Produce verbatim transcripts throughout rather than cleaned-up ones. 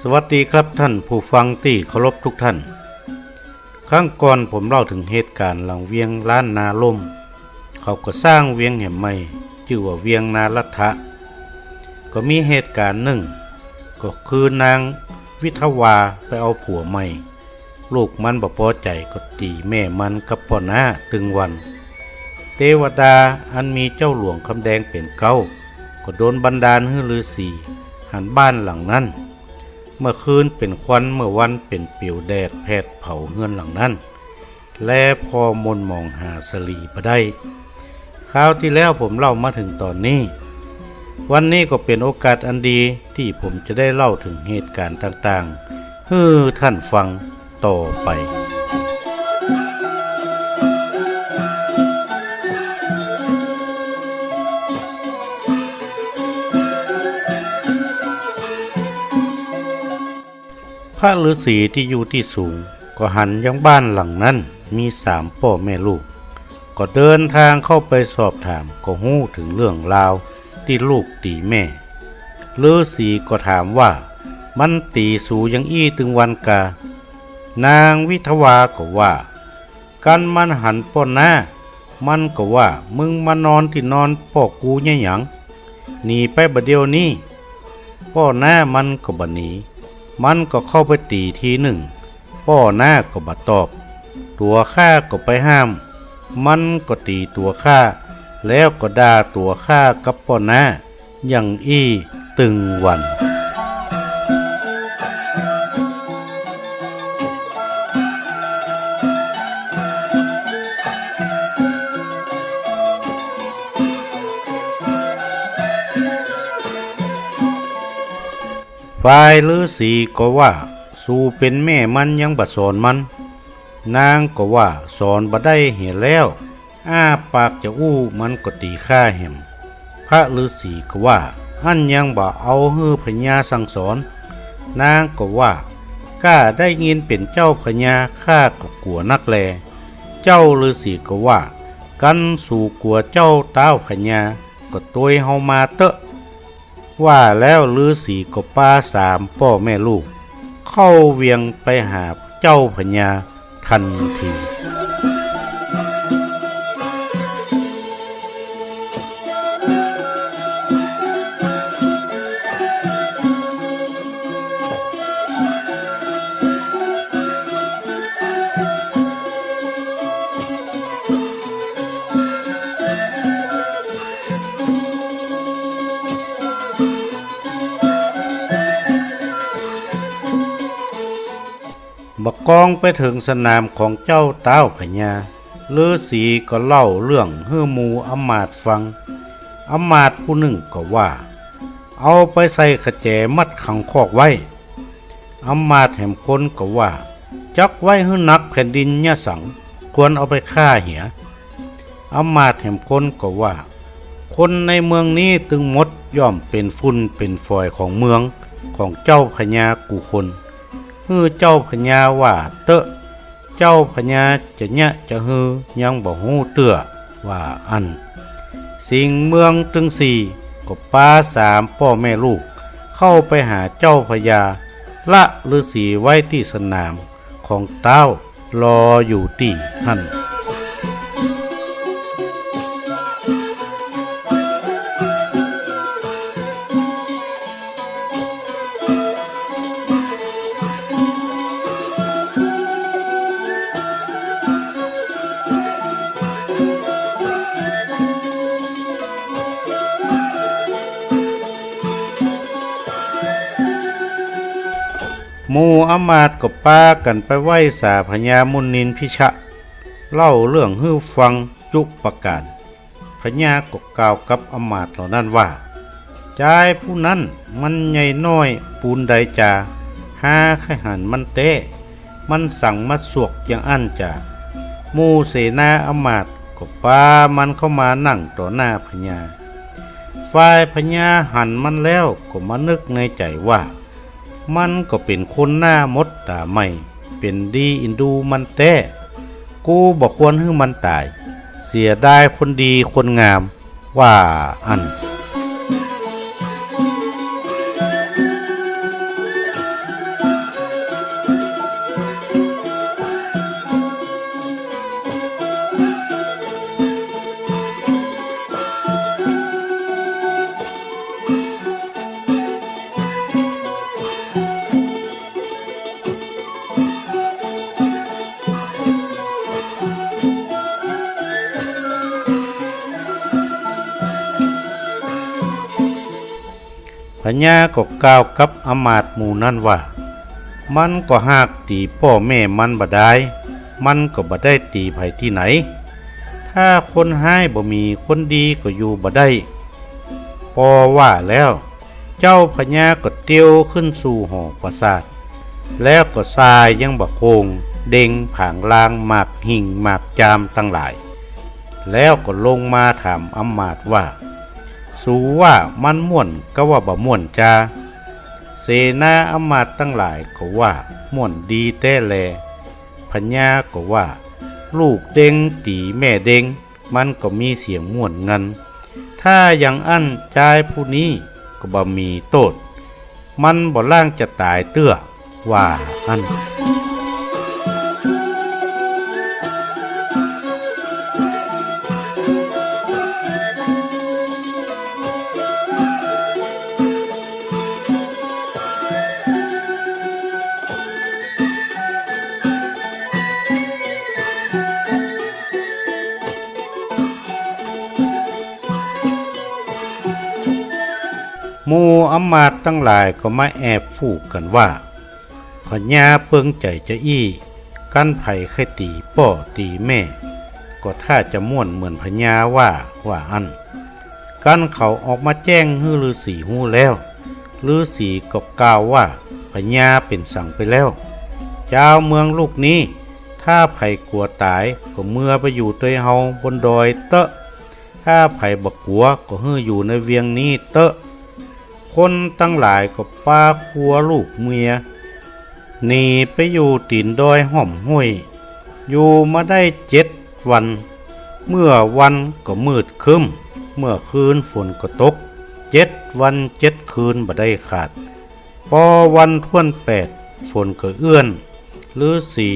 สวัสดีครับต้านผู้ฟังตี้เคารพกู้ต้าน ครั้งก่อนผมเล่าเถิงเหตุก๋ารณ์หลังเวียงล้านนาล่ม เขาก็สร้างเวียงแหมใหม่ จื้อว่าเวียงนารัฐะ ก็มีเหตุก๋ารณ์นึ่ง ก็คือนางวิทวาไปเอาผัวใหม่ ลูกมันบ่ปอใจ๋ก็ตี๋แม่มันกับป้อน้าตึงวัน เตวดาอันมีเจ้าหลวงคำแดงเป๋นเก๊า ก็ดลบันดาลหื้อฤๅษีหันบ้านหลังนั้น เมื่อคืนเป๋นควัน เมื่อวันเป๋นเปลวแดดแผดเผาเฮือนหลังนั้น และผ่อหม่นหมองหาสะหลีบ่ได้ คราวตี้แล้วผมเล่ามาเถิงต๋อนนี้ วันนี้ก็เป๋นโอกาสอันดีตี้ผมจะได้เล่าเถิงเหตุก๋ารณ์ต่างๆ หื้อต้านฟังต่อไป พระฤๅษีตี้อยู่ตี้สูง ก็หันยังบ้านหลังนั้นมีสามป้อแม่ลูก ก็เดินตางเข้าไปสอบถาม ก็ฮู้เถิงเรื่องราวตี้ลูกตี๋แม่ ฤๅษีก็ถามว่า มันตี๋สูยังอี้ตึงวันกา นางวิทวาก็ว่า กั๋นมันหันป้อน้า มันก็ว่า มึงมานอนตี้นอนป้อกูเยียะหยัง หนีไปบ่าเดี่ยวนี้ ป้อน้ามันก็บ่หนี มันก็เข้าไปตี๋ทีนึ่ง ป้อน้าก็บ่ตอบ ตั๋วข้าก็ไปห้าม มันก็ตี๋ตั๋วข้า แล้วก็ด่าตั๋วข้ากับป้อน้า อย่างอี้ตึงวัน ฝ่ายฤๅษีก็ว่า สูเป๋นแม่มันยังบ่สอนมัน นางก็ว่า สอนบ่ได้เหียแล้ว อ้าปากจะอู้มันก็ตี๋ข้าแหม พระฤๅษีก็ว่า อั้นยังบ่เอาหื้อพญาสั่งสอน นางก็ว่า ก้าได้ยินเป๋นเจ้าพญา ข้าก็กั๋วนักแล เจ้าฤๅษีก็ว่า กั๋นสูกั๋วเจ้าต๊าวพญา ก็ตวยเฮามาเต๊อะ ว่าแล้วฤๅษีก็ปาสามป้อแม่ลูก เข้าเวียงไปหาเจ้าพญาทันที บ่ากองไปเถิงสนามของเจ้าต๊าวพญา ฤๅษีก็เล่าเรื่องหื้อหมู่อำมาตย์ฟัง อำมาตย์ผู้นึ่งก็ว่า เอาไปใส่ขะแจมัดขังคอกไว้ อำมาตย์แหมคนก็ว่า จักไว้หื้อหนักแผ่นดินเยียะสัง ควรเอาไปฆ่าเหีย อำมาตย์แหมคนก็ว่า คนในเมืองนี้ตึงหมดย่อมเป๋นฝุ่นเป๋นฝอยของเมืองของเจ้าพญากู้คน หื้อเจ้าพญาว่าเต๊อะ เจ้าพญาจะเยียะจะฮือยังบ่ฮู้เตื้อ ว่าอั้น สิงห์เมืองตึงสี่ก็ปาสามป้อแม่ลูกเข้าไปหาเจ้าพญา ละฤๅษีไว้ตี้สนามของต๊าว รออยู่ตี้หั้น หมู่อำมาตย์ก็ปากั๋นไปไหว้สาพญามุนินพิชะ เล่าเรื่องหื้อฟังจุประก๋าน พญาก็กล่าวกับอำมาตย์เหล่านั้นว่า จายผู้นั้นมันใหญ่น้อยปูนใดจา ฮาใค่หันมันแต๊ มันสังมาสวกอย่างอั้นจา หมู่เสนาอำมาตย์ก็ปามันเข้ามานั่งต่อหน้าพญา ฝ่ายพญาหันมันแล้วก็มานึกในใจ๋ว่า มันก็เป๋นคนหน้าหมดต๋าใหม่ เป๋นดีอินดูมันแต๊ กูบ่ควรหื้อมันต๋าย เสียดายคนดีคนงาม ว่าอั้น พญาก็กล่าวกับอำมาตย์หมู่นั้นว่า มันก็หากตี๋ป้อแม่มันบ่ดาย มันก็บ่ได้ตี๋ใผตี้ไหน ถ้าคนฮ้ายบ่มี คนดีก็อยู่บ่ได้ ปอว่าแล้ว เจ้าพญาก็เตียวขึ้นสู่หอปราสาท แล้วก็ส่ายยังบ่าโข่ง เด็งผางลาง หมากหิ่งหมากจามตังหลาย แล้วก็ลงมาถามอำมาตย์ว่า สูว่ามันม่วนกาว่าบ่ม่วนจา เสนาอำมาตย์ตังหลายก็ว่าม่วนดีแต๊แล พญาก็ว่า ลูกเด็งตี๋แม่เด็ง มันก็มีเสียงม่วนงัน ถ้าอย่างอั้นจายผู้นี้ก็บ่มีโต้ษ มันบ่ล่างจะต๋ายเตื้อ ว่าอั้น หมู่อำมาตย์ตังหลายก็มาแอบฟู่กั๋นว่า พญาเปิงใจ๋จาอี้ กั๋นใผใค่ตี๋ป้อตี๋แม่ ก็ถ้าจะม่วนเหมือนพญาว่า ว่าอั้น กั๋นเขาออกมาแจ้งหื้อฤๅษีฮู้แล้ว ฤๅษีก็กล่าวว่า พญาเป๋นสังไปแล้ว จาวเมืองลูกนี้ ถ้าใผกั๋วต๋ายก็เมือไปอยู่ตวยเฮาบนดอยเต๊อะ ถ้าใผบ่กั๋วก็หื้ออยู่ในเวียงนี้เต๊อะ คนตังหลายก็ปาครัวลูกเมีย หนีไปอยู่ตี๋นดอยห้อมห้วย อยู่มาได้เจ็ดวัน เมื่อวันก็มืดครึ้ม เมื่อคืนฝนก็ตก เจ็ดวันเจ็ดคืนบ่ได้ขาด ปอวันถ้วนแปด ฝนก็เอื้อน ฤๅษี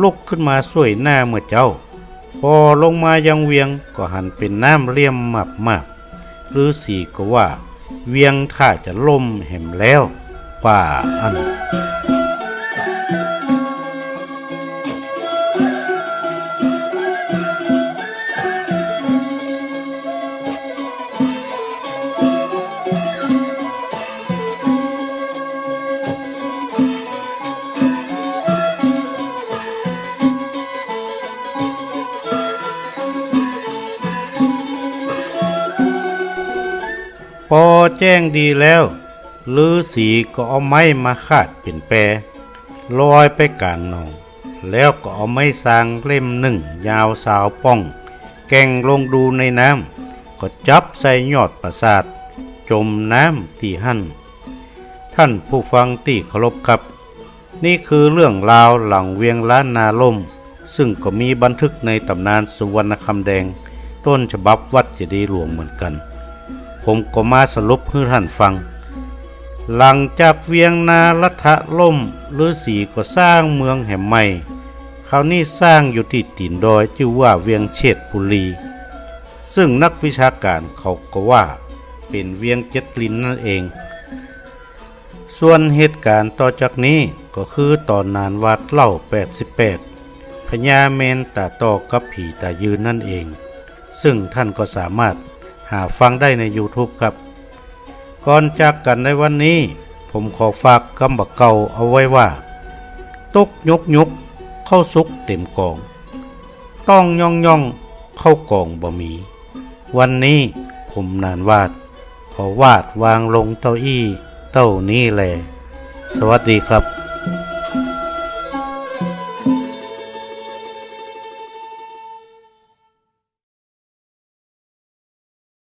ลุกขึ้นมาส่วยหน้าเมื่อเจ๊า ปอลงมายังเวียงก็หันเป๋นน้ำเลี่ยมมาบๆ ฤๅษีก็ว่า เวียงถ้าจะล่มแหมแล้ว ว่าอั้น ปอแจ้งดีแล้ว ฤๅษีก็เอาไม้มาขาดเป๋นแป ลอยไปก๋างหนอง แล้วก็เอาไม้ซางเล่มนึ่งยาวซาวป้อง แก่งลงดูในน้ำ ก็จับใส่ยอดปราสาท จ๋มน้ำตี้หั้น ท่านผู้ฟังตี้เคารพครับ นี่คือเรื่องราวหลังเวียงล้านนาล่ม ซึ่งก็มีบันทึกในต๋ำนานสุวรรณคำแดง ต้นฉบับวัดเจดีย์หลวงเหมือนกั๋น ผมก็มาสรุปหื้อท่านฟัง หลังจากเวียงนารัฐะล่ม ฤๅษีก็สร้างเมืองแหมใหม่ คราวนี้สร้างอยู่ตี้ตี๋นดอยจื้อว่าเวียงเชษฐบุรี ซึ่งนักวิชาก๋านเขาก็ว่าเป๋นเวียงเจ็ดลินนั่นเอง ส่วนเหตุก๋ารณ์ต่อจากนี้ก็คือต๋อนหนานหวาดเล่าแปดสิบแปด พญาเมนต๋าต่อกับผีต๋ายืนนั่นเอง ซึ่งท่านก็สามารถหาฟังได้ในยูทูบครับ ก่อนจากกั๋นในวันนี้ ผมขอฝากกำบ่าเก่าเอาไว้ว่า ตุ๊กยกยก ข้าวสุกเต๋มก๋อง ต้องย่องย่อง ข้าวก๋องบ่มี วันนี้ผมหนานหวาด ขอวาดวางลงเต้าอี้เต้านี้แล สวัสดีครับ